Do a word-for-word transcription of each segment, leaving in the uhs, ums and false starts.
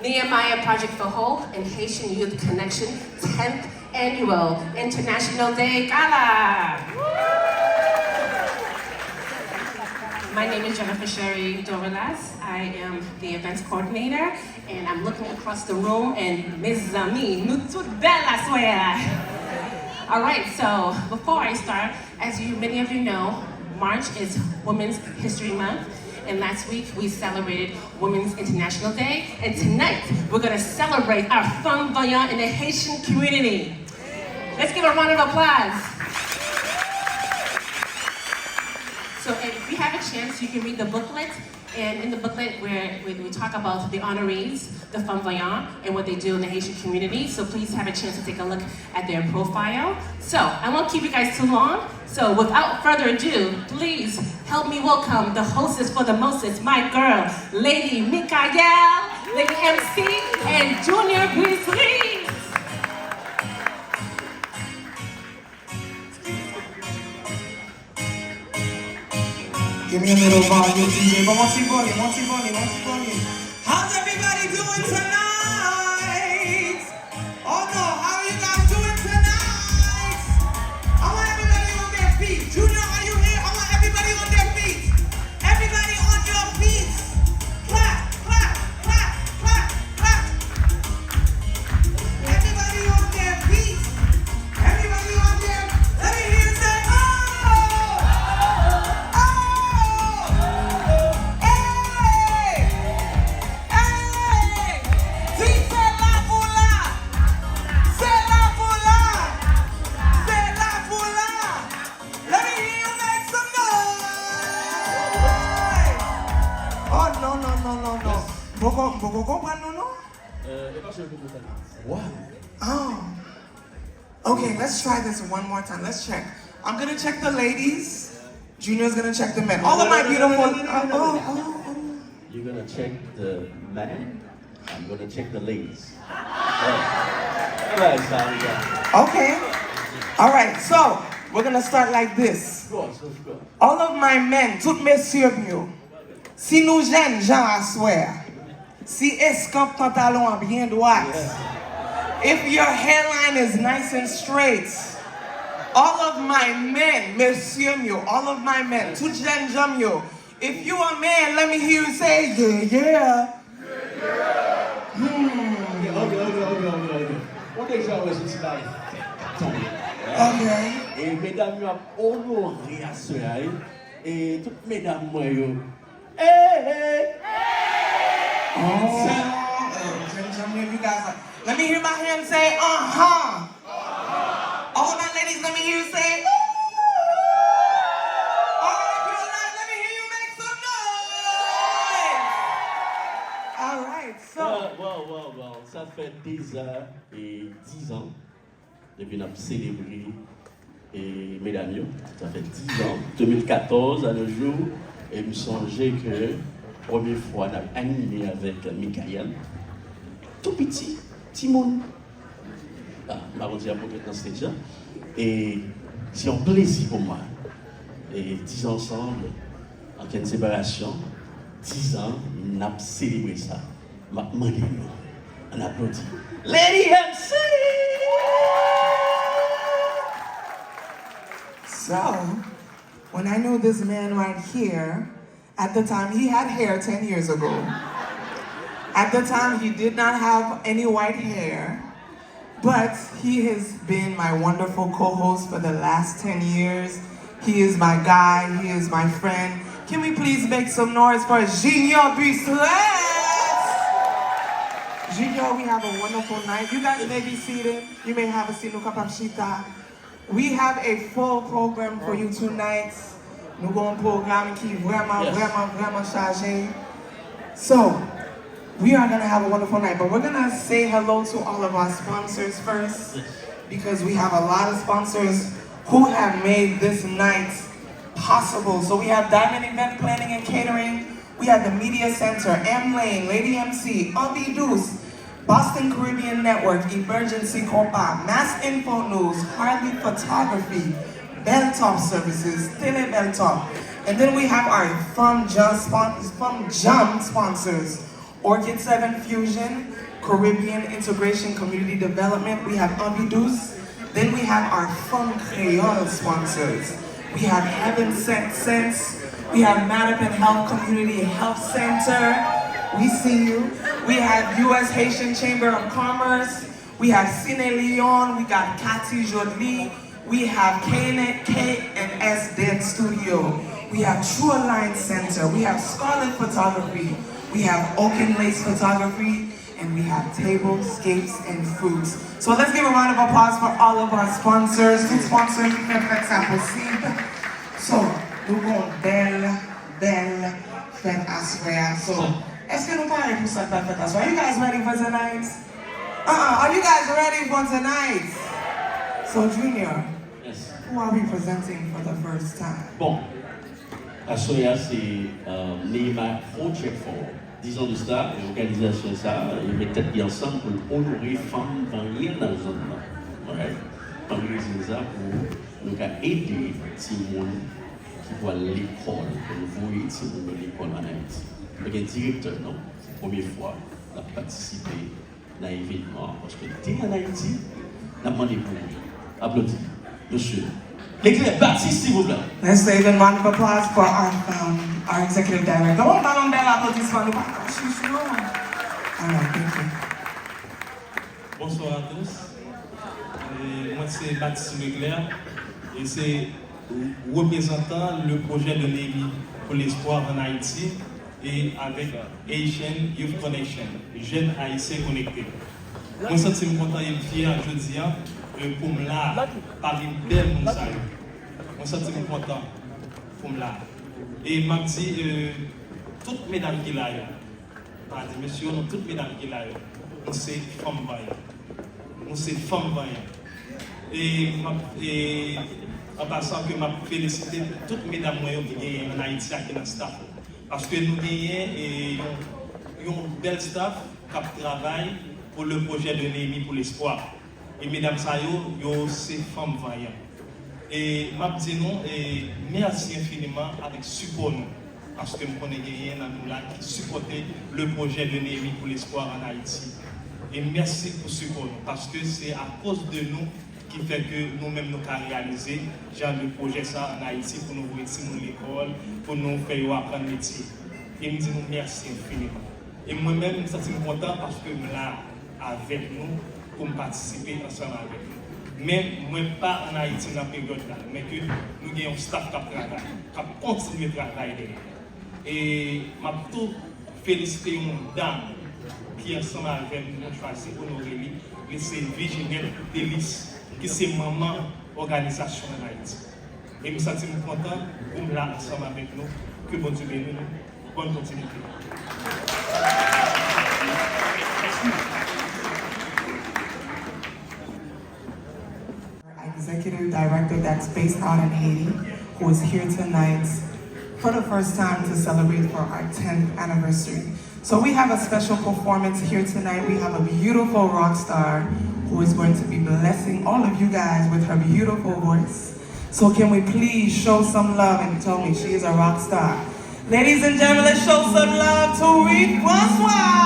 Nehemiah Project for Hope and Haitian Youth Connection tenth Annual International Day Gala. My name is Jennifer Sherry Dorelas. I am the events coordinator, and I'm looking across the room, and mezanmi, nou tout bèl aswè a. All right, so before I start, as you, many of you know, March is Women's History Month, and last week we celebrated Women's International Day, and tonight we're gonna celebrate our femmes vaillantes in the Haitian community. Let's give a round of applause. So if you have a chance, you can read the booklet. And in the booklet, where we, we talk about the honorees, the femmes vaillantes, and what they do in the Haitian community. So please have a chance to take a look at their profile. So I won't keep you guys too long. So without further ado, please help me welcome the hostess for the mostest, my girl, Lady Mikaelle, Lady M C, and Junior Briselis. Give me a little volume, D J. Bon, on ti volume, on ti volume, on ti volume. How's everybody doing tonight? Oh no, how are you guys doing tonight? I want everybody on their feet. Junior, are you here? I want everybody on their feet. Everybody on your feet. Clap, clap, clap, clap, clap. Everybody on their feet. Everybody on their, let me hear you say, "Oh! Oh! Hey! Hey!" Di, "Se la pou la! Se la pou la! Se la pou la!" Let me hear you make some noise! Oh, non, non, non, non, non. M poko, m poko konprann nou, non. Euh, e pa sèl pou mwen. Wow. Oh. Okay, let's try this one more time. Let's check. I'm gonna check the ladies. Junior's gonna check the men. All of my beautiful. Uh, oh, oh, oh. You're gonna check the men. I'm gonna check the ladies. Alright, Sandra. Okay. All right, so we're gonna start like this. Of course, of course. All of my men, tout mesye m yo. Si nou jènjan aswè a, si eskanp pantalon an byen dwat, if your hairline is nice and straight, all of my men, mesye m yo, all of my men, tout jènjan m yo, if you a man, let me hear you say, "Yeah, yeah." Hmm. Ok, ok, ok, ok, ok, ok. Ou deja wè sou ti bagay fèt tonbe. Ok. E medam yo ap onore aswè a, wi. E tout medam mwen yo, hey, hey. Oh, uh, jènjan m yo, you guys are, let me hear my hand say, "Uh-huh." All of my ladies, let me hear you say, "Ooh." All right, if you're alive, let me hear you make some noise. All right, so. Wow, wow, wow, wow. Sa fè deza e dizan depi n ap selebre, e, medam yo. Sa fè dizan, de mil katòz à nos jours, e m sonje ke premye fwa n ap anime avèk Mikaelle, tou piti, timoun. Ah, m pa konn si y ap montre nan stage la. E se yon plezi pou mwen. E dizan ansanm, ankenn separasyon, dizan, n ap selebre sa. M ap mande nou ann aplodi Lady M C! So, when I knew this man right here, at the time he had hair ten years ago. At the time he did not have any white hair. But he has been my wonderful co-host for the last ten years. He is my guy, he is my friend. Can we please make some noise for Junior Buislet? Junior, we have a wonderful night. You guys may be seated. You may have a seat. Nou kapab chita. We have a full program for you tonight. Nou gen yon pwogram ki vrèman, vrèman, vrèman chaje. So, we are gonna have a wonderful night, but we're gonna say hello to all of our sponsors first, because we have a lot of sponsors who have made this night possible. So we have Diamond Event Planning and Catering, we have the Media Center, M Lane, Lady M C, Envie Douce, Boston Caribbean Network, Emergency Combat, Mass Info News, Harley Photography, Belltop Services, Télé Belltop. And then we have our Femme Jam spon-, Femme Jam sponsors, Orchid seven Fusion, Caribbean Integration Community Development, we have Ambidouce, then we have our Femme Creole sponsors. We have Heaven Sent Sense, we have Mattapan Health Community Health Center, we see you. We have U S Haitian Chamber of Commerce, we have Cine Lyon, we got Cathy Jodeley, we have K and S Dance Studio. We have True Alliance Center. We have Scarlet Photography. We have Oaken Lace Photography. And we have Tablescapes and Fruits. So let's give a round of applause for all of our sponsors. Tout sponsor ki fè fèt sa posib. So, nou gon bèl, bèl fèt aswè a. So, èske nou pare pou sa k pral fèt aswè? Are you guys ready for tonight? Uh-uh. Are you guys ready for tonight? So, Junior, yes, who are we presenting for the first time? Bon, aswè a se, euh, Neema Project for. Dizon de sa, òganizasyon sa, li met tèt li ansanm pou l onore fanm vanyan nan zòn nan. Alright? Fanm rezilyan sa pou nou ka ede timoun ki pral lekòl, pou nou voye timoun yo lekòl ann Ayiti. Nou gen direktè nou, premye fwa l ap patisipe nan evenman an, paske l te ann Ayiti, n ap mande pou li. Aplodi, mesye. Leclerc Baptiste, silvouplè. Let's say a round of applause for our, um, our executive director. Bon, ba l yon bèl aplodisman, nou pa ka chich, non. All right, thank you. Bonsoir à tous. E, mwen se Baptiste Leclerc. E se reprezantan le projet de Néhémie pour l'espoir en Haïti e avèk Haitian Youth Connection, Jèn Ayisyen Konekte. Mwen santi m kontan e m fyè jodi a, e, pou m la a, pami bèl moun sa yo. Mwen santi m kontan pou m la a. E m ap di, e, tout medam ki la yo, pa di mesye yo, non, tout medam ki la yo, nou se fanm vanyan. Nou se fanm vanyan. E m ap, e, an pasan ke m ap felisite tout medam mwen yo ki genyen ann Ayiti a ki nan staff la. Paske nou genyen, e, yon, yon bèl staff k ap travay pou le projet de Néhémie pour l'espoir. E medam sa yo, yo se fanm vanyan. E m ap di nou, e, mèsi enfiniman avèk sipò nou. Paske m konnen genyen nan nou la ki sipòte le projet de Néhémie pour l'espoir en Haïti. E mèsi pou sipò nou, paske se akoz de nou ki fè ke nou menm nou ka reyalize jan de pwojè sa ann Ayiti pou nou voye timoun lekòl, pou nou fè yo aprann metye. E m di nou mèsi enfiniman. E mwen menm, m santi m kontan paske m la avèk nou pou m patisipe ansanm avèk nou. Men mwen pa ann Ayiti nan peryòd la, men ke nou gen yon staff k ap travay, k ap kontinye travay dèyè. E m ap tou felisite yon dam ki ansanm avè m, nou chwazi onore li, li se Viginette Delis, ki se manman òganizasyon ann Ayiti. E m santi m kontan pou m la ansanm avèk nou. Ke Bondye beni nou. Bòn kontinite. Our executive director that's based out in Haiti, who is here tonight for the first time to celebrate for our tenth anniversary. So we have a special performance here tonight. We have a beautiful rock star who is going to be blessing all of you guys with her beautiful voice. So can we please show some love and tell me she is a rock star. Ladies and gentlemen, let's show some love to Ruth Francois.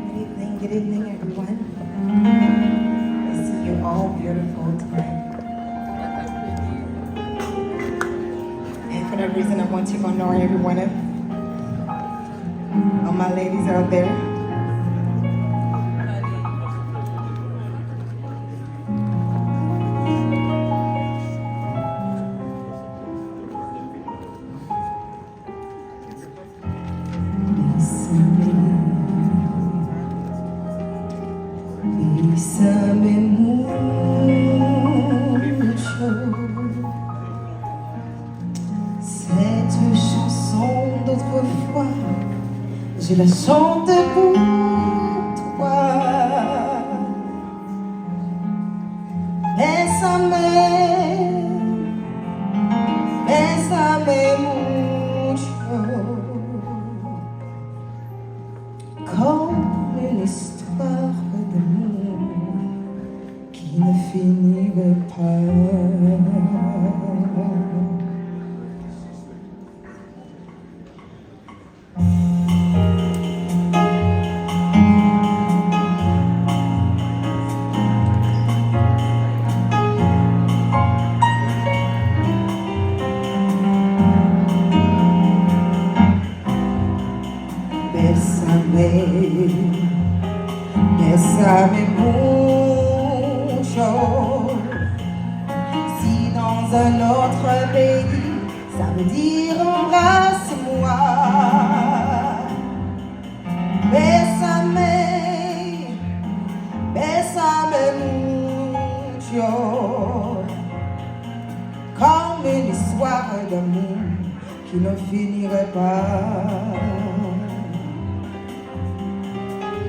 Good evening, good evening, everyone. I see you all beautiful tonight. And for that reason, I want to honor every one of all my ladies out there. Bésame, bésame mucho. Cette chanson d'autrefois, je la chante pour toi. Bésame, bésame mucho, comme une histoire d'amour. Bésame mucho. Si dans un autre pays, ça veut dire embrasse-moi. Bésame, bésame mucho. Comme une histoire d'amour qui ne finirait pas.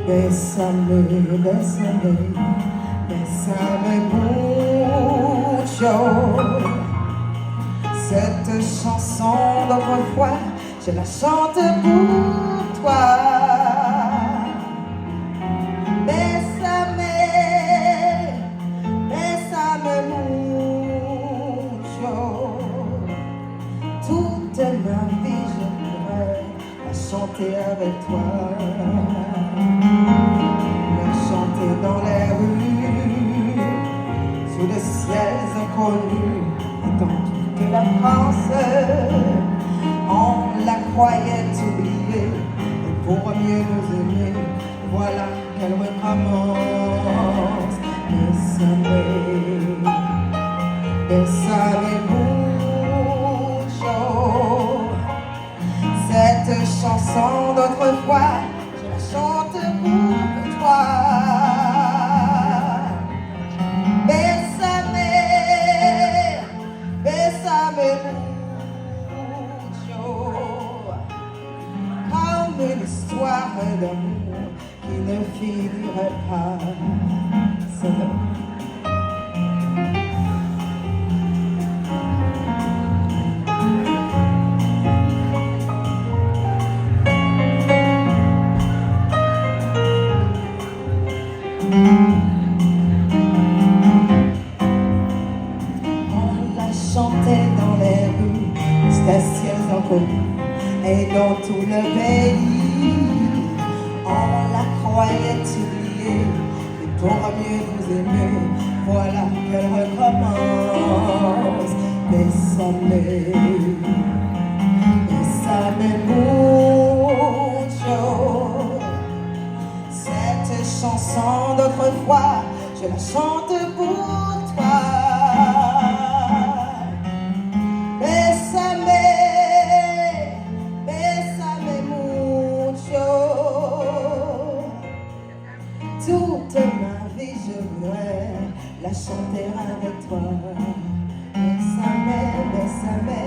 Bésame, bésame, bésame mucho. Cette chanson d'autrefois, je la chante pour toi. Bésame, bésame mucho. Toute ma vie, je voudrais la chanter avec toi. La chanter dans les rues, sous des ciels inconnus, et dans toute la France. On la croyait oubliée, et pour mieux nous aimer, voilà qu'elle recommence. Bésame, bésame mucho. Cette chanson d'autrefois, je la chante pour toi. Bésame, bésame mucho. Comme une histoire d'amour qui ne finirait pas. Seigneur. On la chantait dans les rues, des ciels inconnus, et dans tout le pays. On la croyait oubliée, et pour mieux nous aimer, voilà qu'elle recommence. Bésame, bésame mucho. Cette chanson d'autrefois, je la chante pour toi. Bésame, bésame mucho. Toute ma vie, je voudrais la chanter avec toi. Bésame, bésame,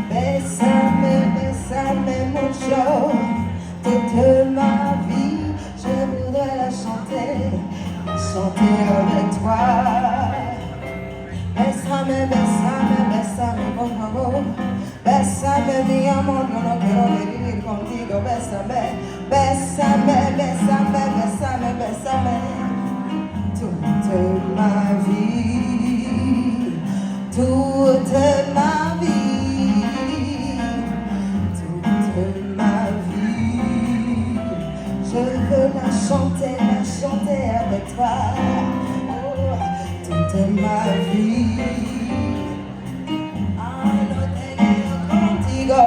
bésame, bésame mucho. Toute ma vie, je voudrais la chanter, la chanter avec toi. Bésame, bésame, bésame, por favor. Bésame, mi amor, yo no quiero vivir contigo. Bésame, bésame, bésame, bésame, bésame. Toute ma vie, toute ma vie, toute ma vie. Je veux la chanter, la chanter avec toi. Oh, toute ma vie. Ay, no te quiero contigo.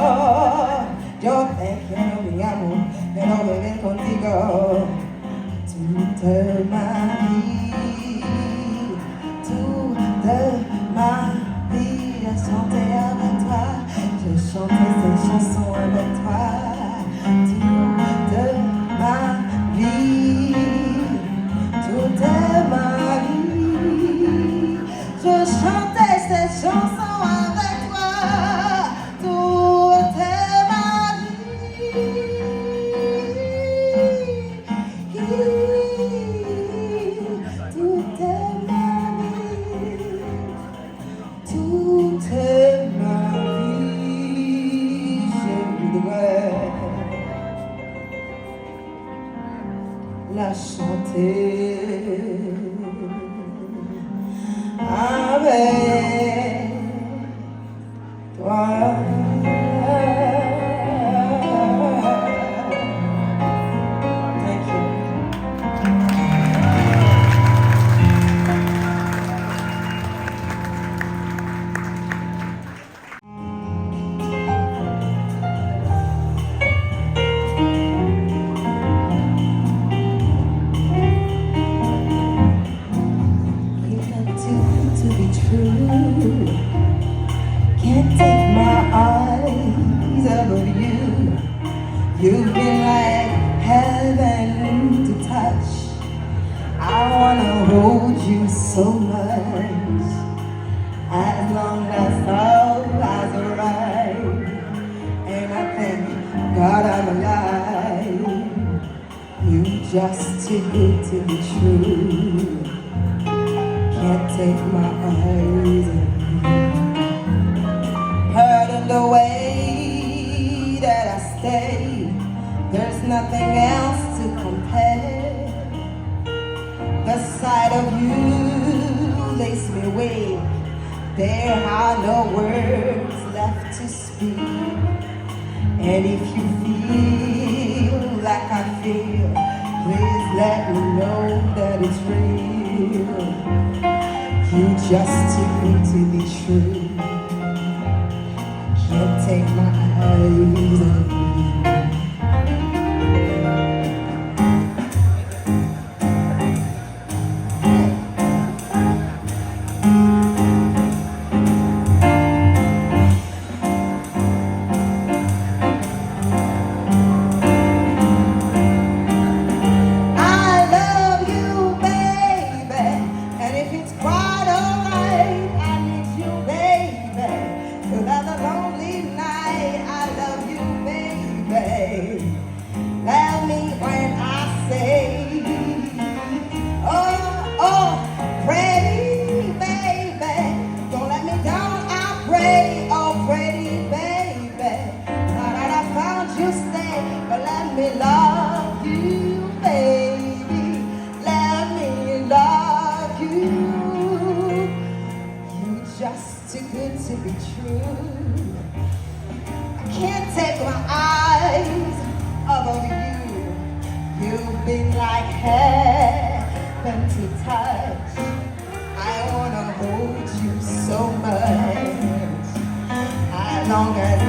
Yo te quiero, mi amor, quiero vivir contigo. Toute ma vie, toute ma vie, je chantais avec toi. Je chantais cette chanson avec toi. Toute ma vie, toute ma vie. Je chantais cette chanson avec toi toute ma vie. Toute ma vie, toute ma vie, je voudrais la chanter avec toi. Thank you. you so much. As long as all eyes are right, and I thank God I'm alive. You just too good to be true. Can't take my eyes off you. Pardon the way that I stay. There's nothing else to compare. The sight of you lays me awake. There are no words left to speak. And if you feel like I feel, please let me know that it's real. You just too good to be true. Can't take my eyes off you. I love you, baby. And if it's quite alright, I need you, baby. So that the lonely night, I love you, baby. Love me when I say, oh, oh, pretty baby. Don't let me down, I pray, oh, pretty baby. Now that I found you, stay, but let me love you, baby. Let me love you. You just too good to be true. I can't take my eyes off of you. You've been like heaven to touch. I wanna hold you so much. As long as